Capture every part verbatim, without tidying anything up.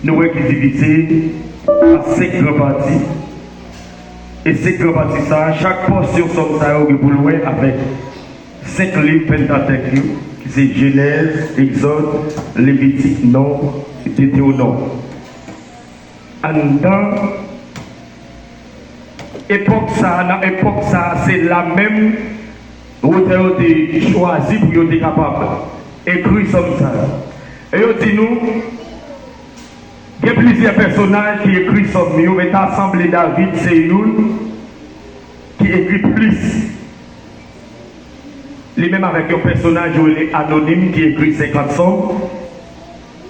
Nou wè ki divize an senk gran pati. E senk gran pati sa a, chak pòsyon sòm sa yo gen pou l wè avèk senk liv Pentatèk yo, ki se Jenèz, Egzòd, Levitik, Nonb, Detewonòm. Anndan epòk sa a, nan epòk sa a, se la menm otè yo te chwazi pou yo te kapab ekri sòm sa yo. E yo di nou, gen plizyè pèsonaj ki ekri sòm yo, men ta sanble David se youn ki ekri plis. Li menm avèk yon pèsonaj yo rele anonim ki ekri senkant sòm.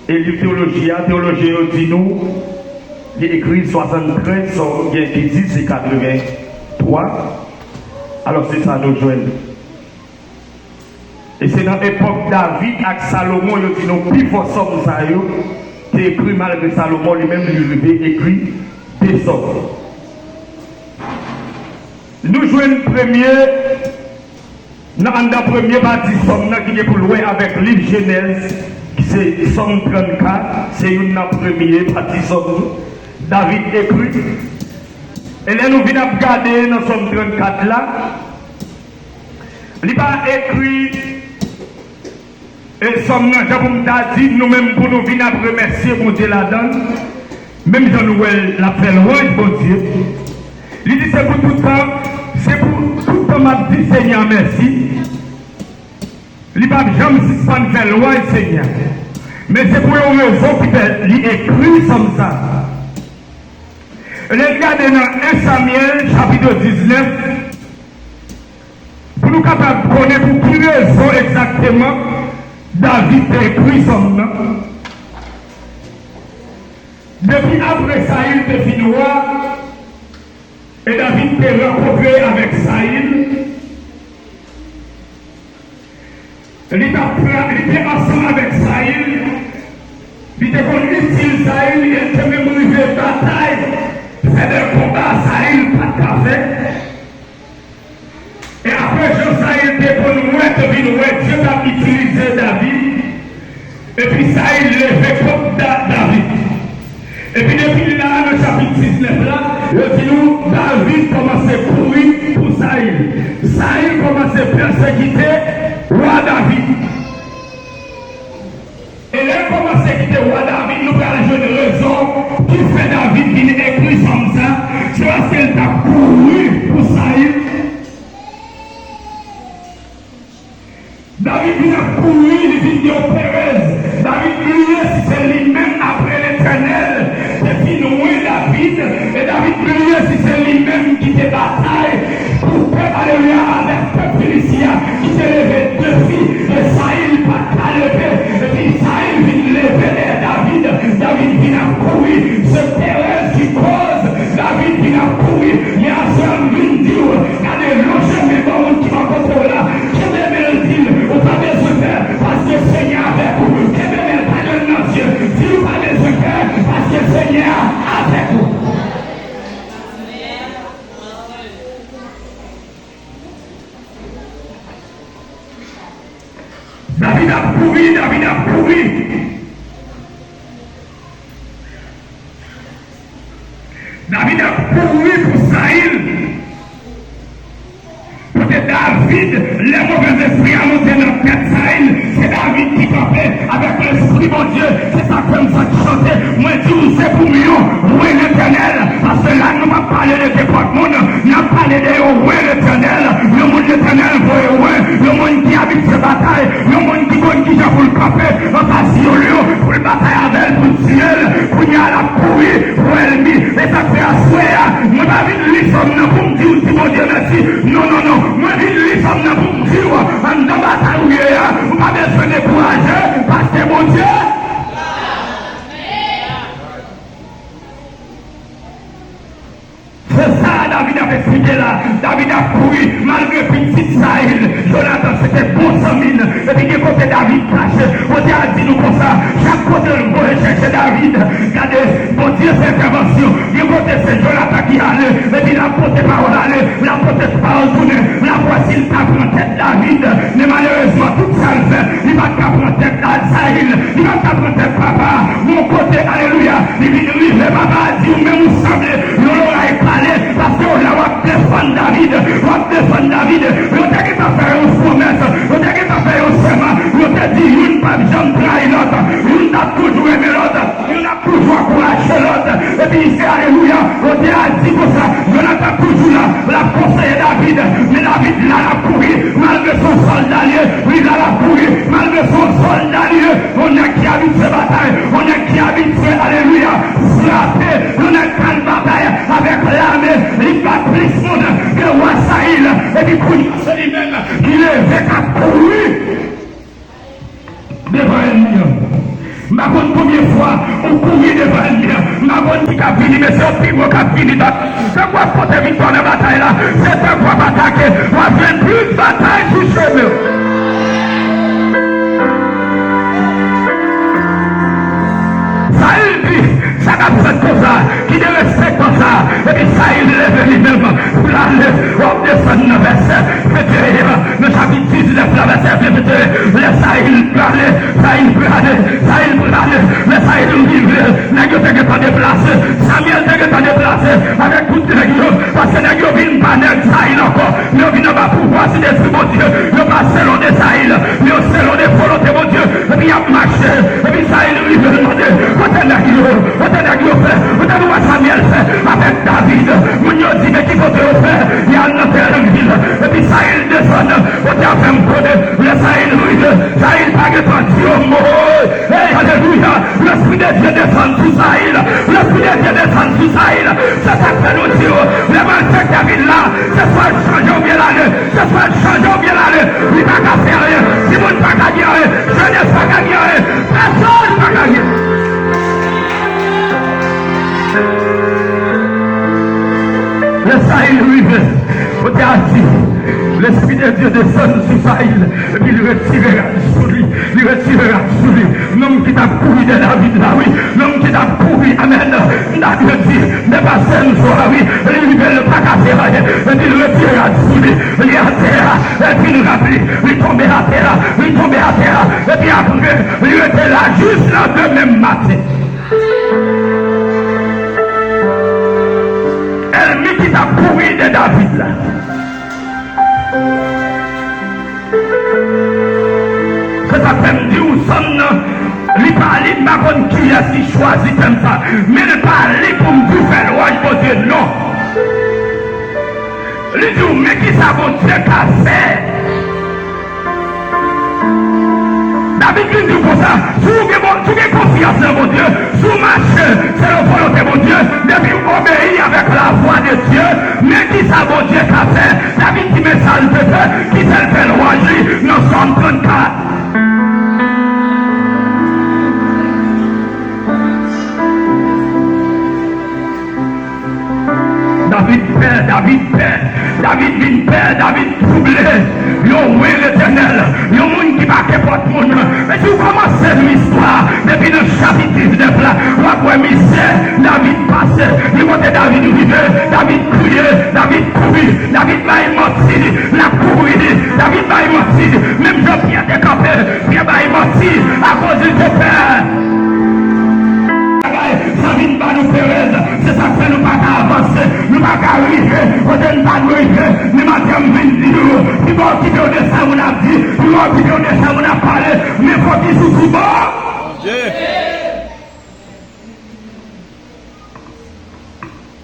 E liv teyoloji a, teyolojyen yo di nou, li ekri swasanntrèz sòm, gen ki di se katrevenntwa. Alò, se sa nou jwenn. E se nan epòk David ak Salomon, yo di nou, pifò sòm sa yo te ekri, malgre Salomon li menm, li rive ekri de sòm. Nou jwenn premye, nan anndan premye pati sòm nan ki gen pou l wè avèk liv Jenèz, ki se sòm trannkat, se youn nan premye pati sòm David ekri. E lè nou vin ap gade nan sòm trannkat la, li pa ekri e sòm nan, jan pou m ta di, nou menm pou nou vin ap remèsye Bondye ladan l, menm jan nou wè l ap fè lwanj Bondye. Li di, se pou tout tan, se pou tout tan m ap di Senyè a mèsi. Li p ap janm sispann fè lwanj Senyè a. Men se pou yon rezon ki fè li ekri sòm sa a. Lè n gade nan en Samyèl, chapit diznèf, pou nou kapab konnen pou ki rezon egzakteman David te ekri sòm nan. Depi apre Sayil te fin wa, e David te rankontre avèk Sayil, li t ap tra-, li te ansanm avèk Sayil, li te konn itil Sayil, e li te menm rive batay, fè de konba Sayil pa t ka fè. E apre jan Sayil te konn wè, te vin wè Dye t ap itilize David, epi Sayil leve kont Da-, David. Epi depi la a, nan chapit diznèf la, yo di nou, David kòmanse kouri pou Sayil. Sayil kòmanse pèsekite wa David. E lè l kòmanse kite wa David, nou pral jwenn rezon ki fè David vin ekri sòm sa, se paske l t ap kouri pou Sayil. David vin ap kouri, li vin gen yon perèz. David bliye si se li menm apre Letènèl te fin wen David, e David bliye si se li menm ki te batay pou pèp, alelouya, avèk pèp Filisti a ki te leve defi, e Sayil pa t ka leve, epi Sayil vin leve dèyè David, David vin ap kouri. Se perèz ki koz David vin ap kouri. Men aswè a m vin di w, gade, lonje men bò moun ki bò kote w la, kenbe men l, di l, ou pa bezwen pè, paske Senyè avèk ou. Kenbe men l, gade l nan zye, di l, ou pa bezwen pè, paske Senyè a avèk ou. David ap kouri, David ap kouri. David ap kouri pou Sayil. Paske David, lè movèzespri a monte nan tèt Sayil, se David ki kanpe avèk lespri Bondye. Se sa k fè m sot chante. Mwen di w, se pou m yo, wi, Letènèl. Paske la, nou p ap pale de kenpòt moun, n ap pale de yon wen Letènèl, yon moun Letènèl voye wen, yon moun ki abitye batay, yon moun ki konn kijan pou l kanpe anfas yon lyon, pou l batay avè l, pou l tiye l. Kounye a, l ap kouri pou ènmi. E sa k fè aswè a, mwen pa vin li sòm nan pou m di w di Bondye mèsi. Non, non, non. Mwen vin li sòm nan pou m di w, anndan batay ou ye a, ou pa bezwen dekouraje, paske Bondye. Se sa David ap eksplike la. David ap kouri, malgre pitit Sayil, Jonatan, se te bon zanmi l. Epi gen kote David kache. Bondye a di nou konsa, chak kote l voye chèche David, gade, Bondye fè entèvansyon. Gen kote se Jonatan ki ale, epi l ap pote pawòl ale, l ap pote pawòl tounen, l ap wè si l ka pran tèt David. Men malerezman, tout sa l fè, li pa t ka pran tèt Sayil, li pa t ka pran tèt papa. Gon Kote, alelouya, li vin rive, papa a di, ou menm ou sanble yon loray kale, paske w la w ap defann David, w ap defann David. Yo te gentan fè yon pwomès, yo te gentan fè yon sèman, yo te di youn p ap janm trayi lòt, youn t ap toujou renmen lòt, youn ap toujou ankouraje lòt. Epi se, alelouya, yo te al di konsa, Jonatan toujou la, l ap konseye David, men David la, l ap kouri, malgre se yon sòlda li ye, li la, l ap kouri, malgre se yon sòlda li ye. Yon nèg ki abitye batay, yon nèg ki abitye, alelouya, frape, yon nèg k al batay avèk lame, li bat plis moun ke wa Sayil, epi kounye a se li menm ki leve k ap kouri devan ènmi an. M pa konn konbyen fwa ou kouri devan ènmi an. M pa konn ki k ap vini, men se yon pi gwo k ap vini. Tank w ap pote viktwa nan batay la, se tank w ap atake, w ap jwenn plis batay sou chemen w. Sayil di, sa k ap fèt konsa, ki derespektan sa? Epi Sayil leve li menm, prale, w ap desann nan vèsè venteyen an, nan chapit diznèf la, vèsè venteyen. Lè Sayil prale, Sayil prale, Sayil prale, lè Sayil rive, nèg yo te gentan deplase, Samyèl te gentan deplase avèk tout nèg yo, paske nèg yo vin pa nèg Sayil ankò, men yo vin anba pouvwa Sentespri Bondye, yo pa selon de Sayil, men yo selon de volonte Bondye, epi y ap mache, epi Sayil rive, l mande, kote nèg yo, kote nèg yo fè, kote nou wè Samyèl fè avèk David, moun yo di, men ki kote yo fè, y al nan tèl vil, epi Sayil desann, kote a fè m konnen, lè Sayil rive, Sayil pa gentan di yon mo, Hey, alelouya! Lespri de Dye desann sou Sayil. Lespri de Dye desann sou Sayil. Se sa k fè nou di w, lè malfektè vin la, se swa l chanje oubyen l ale. Se swa l chanje oubyen l ale. Li pa ka fè anyen. Timoun pa ka gen anyen. Jenès pa ka gen anyen. Pèsonn pa ka gen. Lè Sayil rive, kote a di, Lespri de Dye desann sou Sayil, epi li retire rad sou li. Li retire rad sou li. Nonm ki t ap kouri dèyè David la, wi. Nonm ki t ap kouri, amèn. David di, depase m sou a, wi. Li rive, l pa ka fè anyen. Epi l retire rad sou li. Li atè a, epi l rap li. Li tonbe atè a, li tonbe atè a. Epi apre, li rete la jis nan demen maten. Ènmi ki t ap kouri dèyè David la. Se sa k fè m di w, sòm nan, li pa li, m pa konn kiyès ki chwazi tèm sa, men li pa li pou m di w fè lwanj Bondye, non. Li di w, men kisa Bondye ka fè. David vin di w konsa, si w gen Bon-, si w gen konfyans nan Bondye, si w mache selon volonte Bondye, depi w obeyi avèk lavwa de Dye, men kisa Bondye ka fè. David di, men sa l te fè, kite l fè lwanj li nan Sòm trannkat. David pè, David pè, David vin pè, David twouble. Yo wè Letènèl, yon moun ki pa kenpòt moun. Men si w kòmanse li istwa depi nan chapit diznèf la, w ap wè mizè David pase. Li kote David rive, David kriye, David kouri, David bay manti, l ap kouri, David bay manti. Menm jan Pyè te kanpe, Pyè bay manti akoz li te pè. Bagay sa vin ba nou perèz, se sa k fè nou pa ka avanse, nou pa ka rive kote n ta dwe rive. Men maten an, m vin di nou, pi bon w kite w de sa moun ap di, pi bon w kite w de sa moun ap pale, men fokis ou sou bon.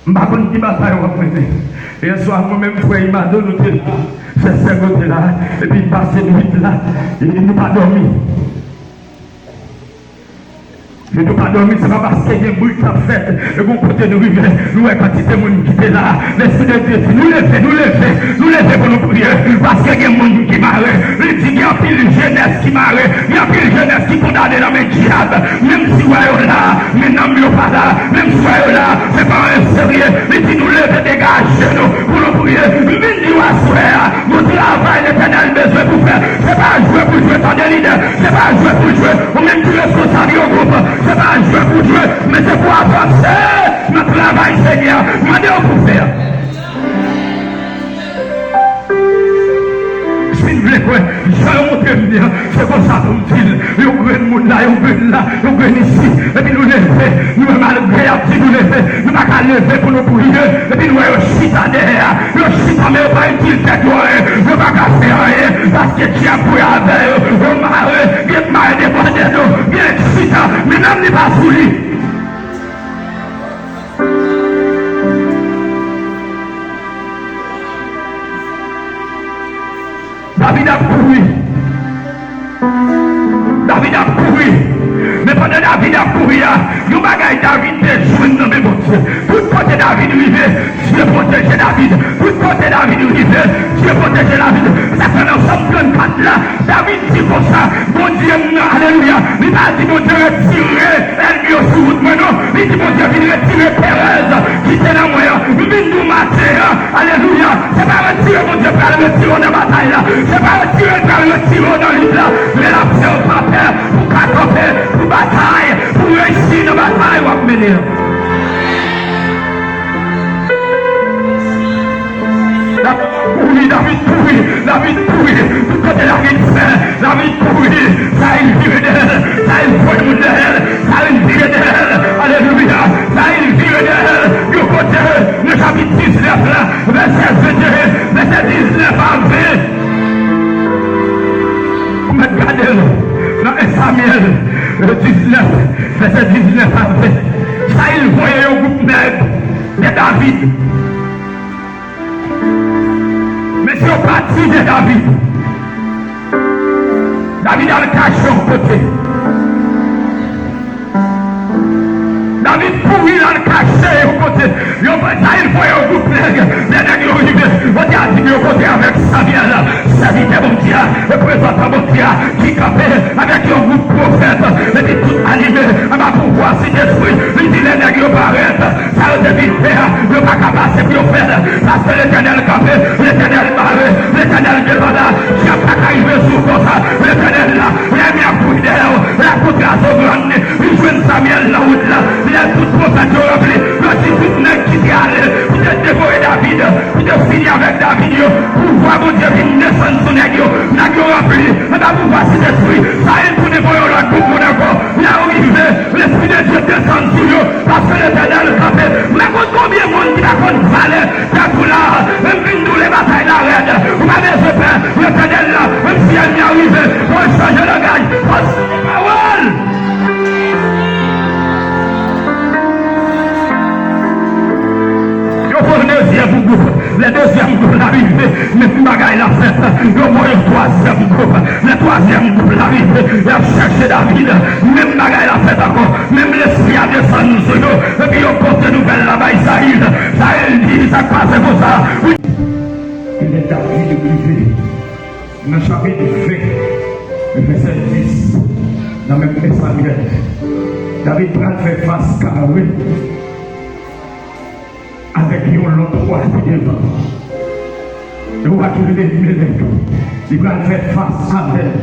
M pa konn ki batay w ap mennen. Yè swa, mwen menm, frè Imado, nou te la, frè Sègo te la, epi n pase nwit la, e nou pa dòmi. E nou pa dòmi, se pa paske gen bri k ap fèt, e gon kote nou rive, nou wè kantite moun ki te la, Lespri de Dye di, nou leve, nou leve, nou leve pou nou priye, paske gen moun ki mare. Li di, gen anpil jenès ki mare, gen anpil jenès ki kondane nan men dyab. Menm si w wè yo la, men nanm yo pa la. Menm si w wè yo la, se pa anyen serye. Li di, nou leve, degaje nou pou nou priye. M vin di w aswè a, gon travay Letènèl bezwen pou fè. Se pa jwe pou jwe, tande lidè. Se pa jwe pou jwe. Ou menm ki responsab yon gwoup, se pa jwe pou jwe, men se pou avanse nan travay Senyè a mande w pou fè a. Si n vle kwè, jan yo montre m li an, se konsa pou m di l. Yon grenn Moun la, yo grenn la, yo grenn isi, epi nou leve, nou wè malgre y ap di nou leve, nou pa ka leve pou nou priye, epi nou wè yo chita dèyè a, yo chita men yo pa itil tèt yo anyen, yo pa ka fè anyen, paske dyab pran avè yo, yo mare, gen k mare devan dèyè yo, gen k chita, men nanm li pa sou li. David ap kouri. David ap kouri. Men pandan David ap kouri a, yon bagay David te jwenn nan men Bondye. Tout kote David rive, Dye pwoteje David. Tout kote David rive, Dye pwoteje David. Sa fè nan Sòm trannkat la, David di konsa, Bondye m nan, alelouya, li pa di Bondye retire ènmi yo sou wout mwen non. Li di Bondye vin retire perèz ki te nan mwen an. M vin di w maten an, alelouya, se pa retire Bondye pral retire w nan batay la. Se pa retire l pral retire w nan lit la. Men l ap fè w pa pè pou w ka kanpe, pou batay, pou w reyisi nan batay w ap mennen an. David kouri, David kouri, David kouri. Tout kote David fè, David kouri. Sayil vire dèyè l, Sayil voye moun dèyè l, Sayil vire dèyè l. Alelouya. Sayil vire dèyè l. Yon kote, nan chapit diznèf la, vèsè venteyen, vèsè diznèf a ven. Ou mèt gade l nan en Samyèl diznèf, vèsè diznèf a ven. Sayil voye yon gwoup nèg dèyè David. Mesye yo pati dèyè David. David al kache yon kote. David kouri, l al kache yon kote. Yo, Sayil voye yon gwoup nèg. Lè nèg yo rive, Bondye a di yo kote avèk Samyèl, sèvitè Bondye a, reprezantan Bondye a, ki kanpe avèk yon gwoup pwofèt, epi tout anime anba pouvwa Sentespri. Li di lè nèg yo parèt, sa yo te vin fè a, yo pa ka pase pou yo fè l, paske Letènèl kanpe, Letènèl bare, Letènèl devan la, dyab pa ka rive sou w konsa, Letènèl la, lè mi ap kouri dèyè w, la kontrazo grann, li jwenn Samyèl nan wout la, lè tout pwofèt yo ranpli, yo di tout nèg ki te ale pou te devore David, pou te fini avèk David yo, pouvwa Bondye vin desann sou nèg yo, nèg yo ranpli, anba pouvwa Sentespri, Sayil tounen voye yon lòt gwoup moun ankò, lè yo rive, Lespri de Dye desann sou yo, paske Letènèl kanpe. Mwen konn konbyen moun ki pa konn valè tèt ou la, men m vin di w lè batay la rèd, ou pa bezwen pè, Letènèl la, menm si ènmi an rive, fò w chanje langaj, fò w chanje pawòl. Yo voye dezyèm gwoup. Lè dezyèm gwoup la rive, menm bagay la fèt. Yo voye yon twazyèm gwoup. Lè twazyèm gwoup la rive, y ap chèche David. Menm bagay la fèt ankò. Menm lespri a desann sou yo. Epi yo pote nouvèl la bay Sayil. Sayil di, sa k pase konsa? Wi. Lè David rive nan chapit ven, vèsè dis, nan menm Samyèl, David pral fè fas kare avèk yon lòt wa pi devan. Yon wa ki rele Melèk. Li pral fè fas avè l.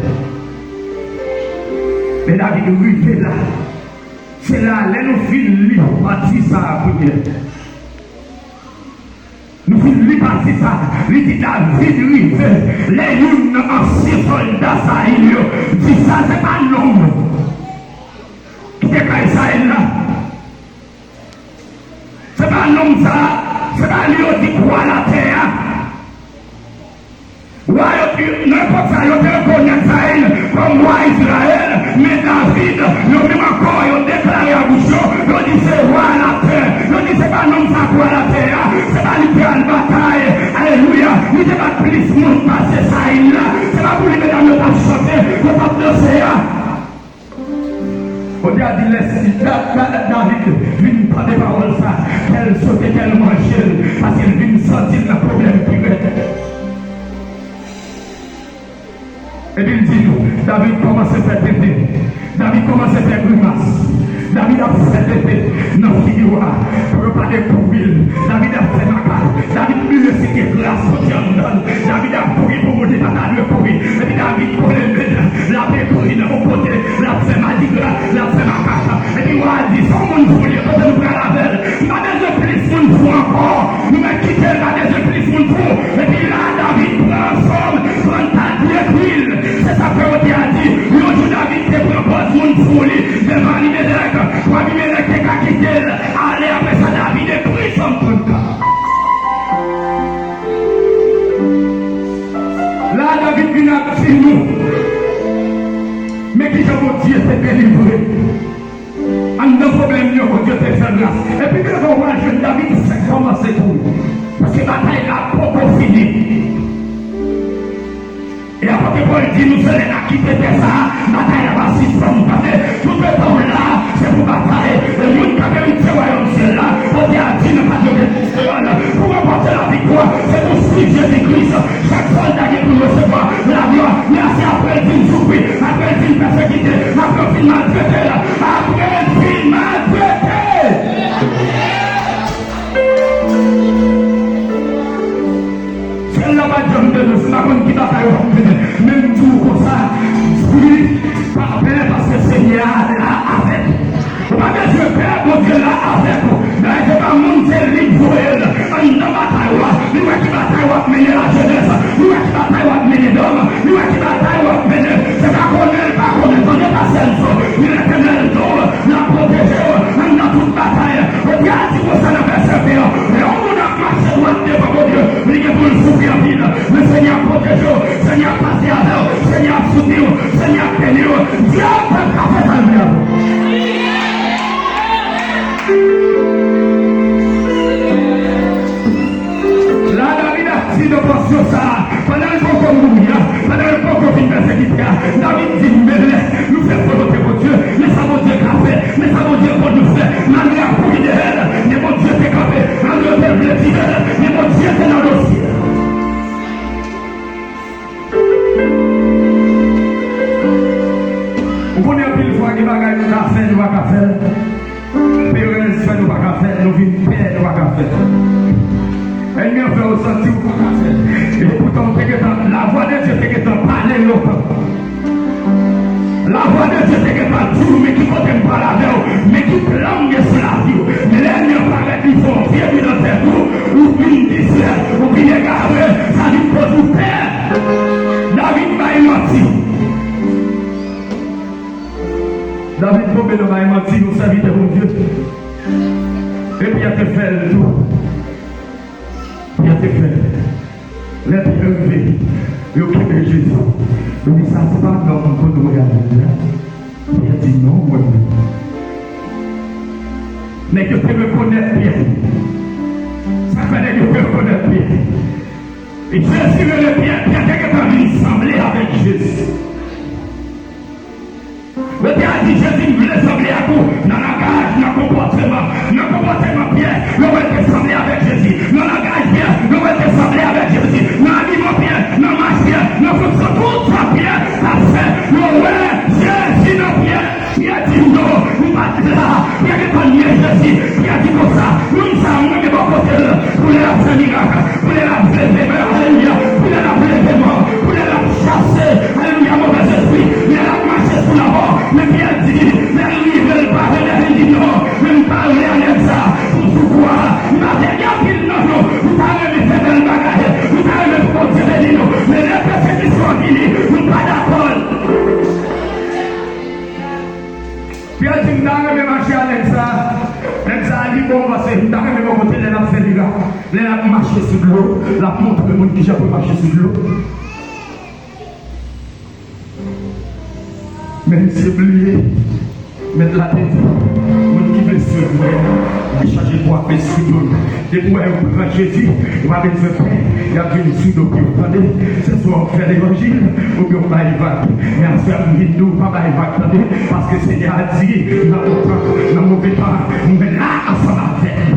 Men David rive la. Se la, lè nou fin li pati sa a kounye a. Nou fin li pati sa a. Li di David rive. Lè youn nan ansyen sòlda Sayil yo di sa, se pa nonm ki te kay Sayil la. Se pa nonm sa a, se pa li yo di kwa l atè a. Wa yo, nan epòk sa a, yo te rekonèt Sayil kòm wa Izrayèl, men David, yo menm ankò, yo deklare a bouch yo, yo di se wa latè, yo di se pa nonm sa a kwa latè a, se pa li ki al batay, alelouya, li te bat plis moun pase Sayil la, se pa pou li medam yo t ap chante, yo t ap danse a. Bondye a di lè si Da-, Da-, David vin tande pawòl sa, kè l sote, kè l manje l, paske l vin santi l nan pwoblèm pi rèd. Epi l di nou, David kòmanse fè tenten, David kòmanse fè grimas, David ap fè tenten nan figi wa a, pou yo pa dekouvri l, David ap fè makak, David bliye si gen gras Bondye anndan l, David ap kouri pou moun li pa ta dwe kouri, epi David kole men l, l ap ekri nan yon kote, l ap fè madigra, l ap fè makak. Epi wa a di, se yon moun fou li ye, kote nou pral avè l? M pa bezwen plis moun fou ankò. Nou mèt kite l, pa bezwen plis moun fou. Epi la, David pran Sòm trannkat, li ekri l. Se sa frè Oti a di. Yon jou, David te pran pòz moun sou li devan Abimelèk, pou Abimelèk te ka kite l ale. Apre sa, David ekri Sòm trannkat. La, David vin ap di nou, men kijan Bondye te delivre. Anndan pwoblèm yo, Bondye te fè gras. Epi devan w pral jwenn David fèk kòmanse kouri. Paske batay la poko fini. E apot Pòl di nou, se lè n a kite tè sa a, batay la va sispann. Paske toutotan w la, se pou batay. E moun k ap eritye wayòm syèl la, Bondye a di nan Patwòt Kreyòl, pou ranpòte laviktwa, se pou swiv Jezi Kris. Chak sòlda gen pou l resevwa laglwa, men se apre l fin soufri, apre l fin pèsekite, apre l fin maltrete l, apre l fin maltrete. Syèl la pa t janm tande, m pa konn ki batay w ap mennen, men m di w konsa, di pa pè paske Senyè a la avèk ou. Ou pa bezwen pè, Bondye la avèk ou. Dayè, se pa moun, se li k voye l anndan batay w la. Li wè ki batay w ap mennen lajenès. Li wè ki batay w ap mennen dam. Li wè ki batay w ap mennen. Se pa konnen l pa konnen. Tande pa sèl zo. Men Letènèl do l, l ap pwoteje w anndan tout batay. Bondye a di konsa nan vèsè ven an, lè yon moun ap mache dwat devan Bondye, li gen pou l soufri anpil. Men Senyè ap pwoteje w, Senyè ap pase avè w, Senyè ap soutni w, Senyè ap beni w. Dye p ap ka fè sa l vle avè w. La David ap di nan pòsyon sa a, pandan l poko mouri a, pandan l poko fin pèsekite a, David di, men lè nou fè volonte Bondye, men sa Bondye ka fè, men sa Bondye konn fè. Malgre y ap kouri dèyè l, men Bondye te kanpe. Malgre yo te vle tire l, men Bondye te nan dosye. Ou konnen anpil fwa gen bagay nou ka fè, nou pa ka fè l. Perèz fè nou pa ka fè l, nou vin pè, nou pa ka fè l. Ènmi an fè w santi w pa ka fè l. E poutan w te gentan, lavwa de Dye te gentan pale lontan. Lavwa de Dye te gentan di w, men ki kote m pral avè w, men ki plan m gen sou lavi w. Men lè ènmi an parèt, li fè yon vye bi nan tèt ou, ou vin disèt, ou vin egare, sa vin koz ou pè. David bay manti. David tonbe nan bay manti yon sèvitè Bondye. E Pyè te fè l tou. Pyè te fè l. Lè Pyè rive, yo kenbe Jezi. Yo di, sa se pa nonm pou nou wè avè l la? Pyè di, non, mwen menm. Nèg yo te rekonèt Pyè. Sa k fè nèg yo te rekonèt Pyè? E Jezi rele Pyè, Pyè te gentan vin sanble avèk Jezi. Yo te al di Jezi, m vle sanble ak ou nan langaj, nan konpòteman. Nan konpòteman Pyè, yo wè l te sanble avèk Jezi. Nan langaj Pyè, yo wè l te sanble avèk Jezi. Nan abiman Pyè, nan mach Pyè, nan fonksyon, tout sa Pyè t ap fè, yo wè Jezi nan Pyè. Pyè di, non, m pa t la. Pyè gentan nye Jezi. Pyè di konsa, moun sa a, mwen gen bò kote l pou lè l ap fè mirak, pou lè l ap leve men, alelouya, pou lè l ap leve mò, pou lè l ap chase, alelouya, movèzespri, lè l ap mache sou lanmò. Men Pyè di, lè l rive, l pa vle, li di, non, men m pa vle a nèg sa a pou sou kwa a. M pa vle gen anpil nan nou, nou ta renmen fè bèl bagay, nou ta renmen pou Bondye beni nou, men lè pèsekisyon an vini, nou pa dakò. Pyè di, m ta renmen mache a nèg sa a. Nèg sa a, li bon, paske m ta renmen bò kote lè l ap fè mirak, lè l ap mache sou dlo, l ap montre moun kijan pou mache sou dlo. Men misye bliye, Mèt la te di, moun ki vle swiv mwen, li chaje kwape sou do l. Depi w wè yo pran Jezi, ou pa bezwen pè, y ap vin sou do pye w, tande. Se swa w fè levanjil, oubyen w bay vag. Men aswè a m vin di w, pa bay vag, tande, paske Senyè a di, nan bon tan, nan move tan, mwen la ansanm avè w.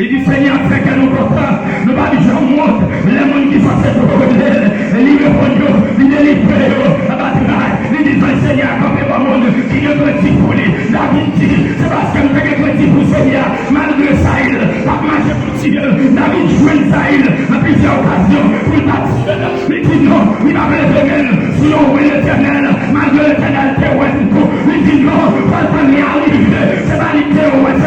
Li di, Senyè a fè kè nou kontan, nou pa t janm wont. Lè moun ki sanse pwoteje l, li reponn yo, li delivre yo anba tray. Li di, zanj Senyè a kanpe bò moun ki gen kredi pou li. David di, se paske m te gen kredi pou Senyè a, malgre Sayil t ap mache pou l tiye l. David jwenn Sayil nan plizyè okazyon pou l ta tiye l. Li di non, li p ap leve men l sou yon wi Letènèl, malgre Letènèl te wè l tou. Li di non, fò l tann li arive, se pa li k te wè, se